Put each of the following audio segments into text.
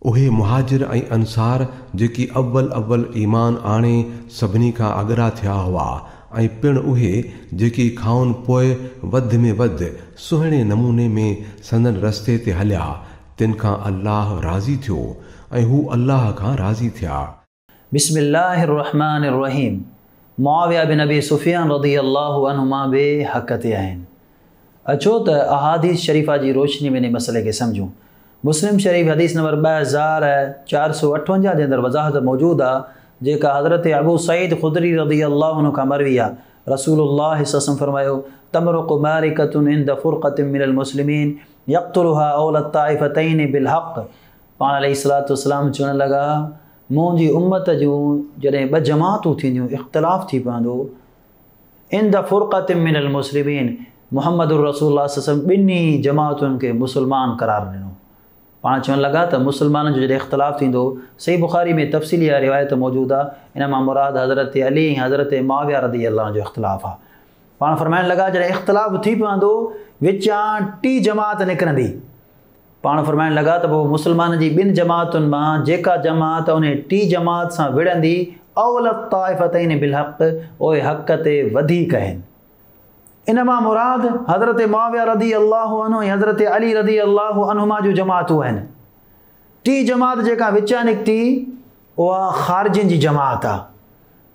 اهي مهاجر ۽ انصار جيڪي اول اول ايمان آڻي سڀني کان اڳرا ٿيا هئا ۽ پڻ اهي جيڪي کانئن پوء وڌ ۾ وڌ سهڻي نموني ۾ سندن رستي تي هليا، تن کان الله راضي ٿيو ۽ هو الله کان راضي ٿيا. بسم الله الرحمٰن الرحيم معاويه بن ابي سفيان رضي الله عنهما به حق تي آهن. اچو ته احاديث شريفه جي روشني ۾ انهي مسئلي کي سمجهون. مسلم شريف حديث نمبر 2458 جي اندر وضاحت موجود آ جيڪا حضرت ابو سعيد خدري رضي الله عنه کان مروي آ، رسول الله صلي الله عليه وسلم فرمايو، تمرق معرڪة عند فرقة من المسلمين يقتلها اولي الطائفتين بالحق پاڻ عليه الصلوة والسلام چوڻ لڳا، منهنجي امت جون جڏهن ٻه جماعتون ٿينديون اختلاف ٿي پوندو، عند فرقة من المسلمين محمد رسول الله صلي الله عليه وسلم ٻنهي جماعتن کي مسلمان قرار ڏنو. پاڻ چوڻ لڳا ته مسلمانن جو جڏهن اختلاف ٿيندو، صحيح بخاري ۾ تفصيلي اها روايت موجود آهي، ان مان مراد حضرت علي ۽ حضرت معاويه رضي الله عنه جو اختلاف آهي. پاڻ فرمائڻ لڳا جڏهن اختلاف ٿي پوندو، وچان ٽي جماعت نڪرندي. پاڻ فرمائڻ لڳا ته پوء مسلمانن جي ٻن جماعتن مان جيڪا جماعت انهي ٽي جماعت سان وڙهندي اولي الطائفتين بالحق اهي حق تي وڌيڪ آهن. ان مان مراد حضرت معاويه رضي الله عنه ۽ حضرت علي رضي الله عنهما جون جماعتون آهن. ٽي جماعت جيڪا وچان نڪتي اها خارجين جي جماعت آ.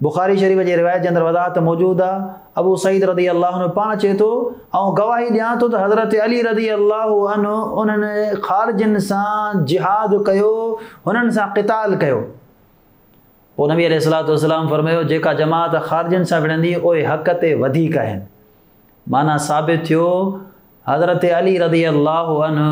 بخاري شريف جي روايت جي اندر وضاحت موجود آ. ابو سعيد رضي الله عنه پاڻ چئي ٿو، آئون گواهي ڏيان ٿو ته حضرت علي رضي الله عنه انهن خارجين سان جهاد ڪيو، هنن سان قتال ڪيو. پوء نبي عليه الصلوة والسلام فرمايو، جيڪا جماعت خارجين سان وڙهندي اهي حق تي وڌيڪ آهن. معنيٰ ثابت ٿيو حضرت علي رضي الله عنه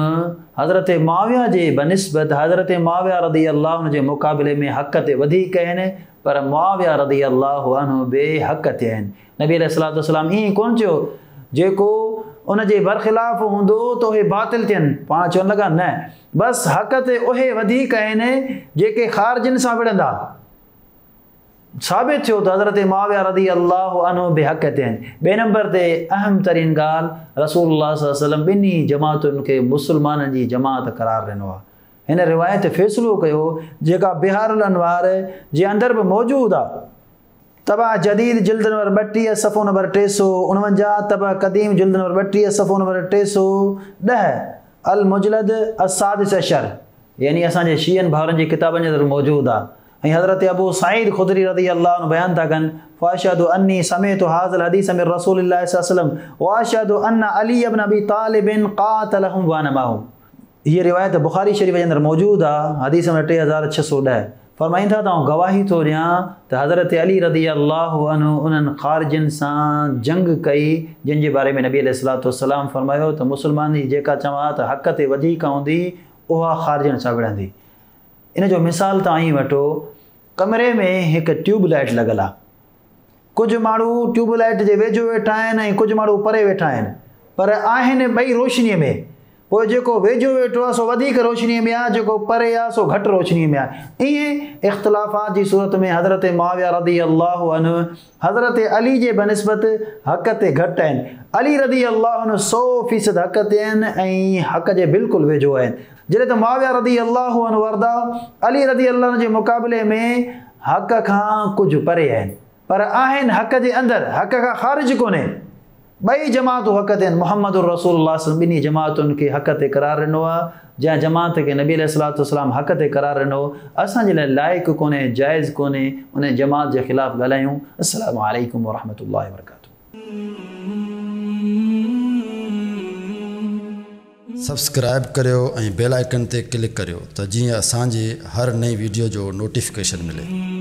حضرت معاويه جي بنسبت حضرت معاويه رضي الله عنه جي مقابلي ۾ حق تي وڌيڪ آهن پر معاويه رضي الله عنه به حق تي آهن. نبي عليه الصلوة والسلام ائين ڪونه چيو جيڪو ان جي برخلاف هوندو ته اهي باطل ٿين، پاڻ چوڻ لڳا نه بس حق تي اهي وڌيڪ آهن جيڪي خارجين سان وڙهندا. ثابت ٿيو ته حضرت معاويه رضي الله عنه به حق تي آهن. ٻئي نمبر تي اهم ترين ڳالهه رسول الله صلي الله عليه وسلم ٻنهي جماعتن کي مسلمانن جي جماعت قرار ڏنو آهي. هن روايت فيصلو ڪيو جيڪا بحار الانوار جي اندر به موجود آهي. طبع جديد جلد نمبر 32 صفحو نمبر 349، طبع قديم جلد نمبر 32 صفحو نمبر 310، المجلد السادس عشر يعني اسان جي شيعن ڀائرن جي ڪتابن جي اندر موجود آهي. ۽ حضرت ابو سعيد خدري رضي الله عنه بيان ٿا ڪن، فاشهد اني سمعت هذا الحديث من رسول الله صلي الله عليه وسلم واشهد ان علي بن ابي طالب قاتلهم وانا معهم. هيء روايت بخاري شريف جي اندر موجود آ، حديث نمبر 3610. فرمائين ٿا ته آئون گواهي ٿو ڏيان ته حضرت علي رضي الله عنه انهن خارجين سان جنگ ڪئي جن جي باري ۾ نبي عليه الصلوة والسلام فرمايو ته مسلمانن جي جيڪا جماعت حق تي وڌيڪ هوندي اها خارجين سان وڙهندي. ان جو مثال توهان ائين وٺو، ڪمري ۾ هڪ ٽيوب لائيٽ لڳل آ. ڪجهه ماڻهو ٽيوب لائيٽ جي ويجهو ويٺا آهن ۽ ڪجهه ماڻهو پري ويٺا آهن، پر آهن ٻئي روشنيء ۾. پوء جيڪو ويجهو ويٺو آ سو وڌيڪ روشنيء ۾ آ، جيڪو پري آ سو گهٽ روشنيء ۾ آ. ائين اختلافات جي صورت ۾ حضرت معاويه رضي الله عنه حضرت علي جي بنسبت حق تي گهٽ آهن. علي رضي الله عنه سو فيصد حق تي آهن ۽ حق جي بلڪل ويجهو آهن. جڏهن ته معاويه رضي الله عنه وارضاه علي رضي الله عنه جي مقابلي ۾ حق کان ڪجهه پري آهن. پر آهن حق جي اندر، حق کان خارج ڪونهي. ٻئي جماعتون حق تي آهن. محمد رسول الله صلي الله عليه وسلم ٻنهي جماعتن کي حق تي قرار ڏنو آهي. جنهن جماعت کي نبي عليه الصلوة والسلام حق تي قرار ڏنو، اسان جي لاء لائق ڪونهي، جائز ڪونهي ان جماعت جي خلاف ڳالهايون. السلام عليڪم ورحمة الله وبرڪاته. سبسڪرائيب ڪريو ۽ بيل آئيڪن تي ڪلڪ ڪريو ته جيئن اسان جي هر نئين ويڊيو جو نوٽيفڪيشن ملي.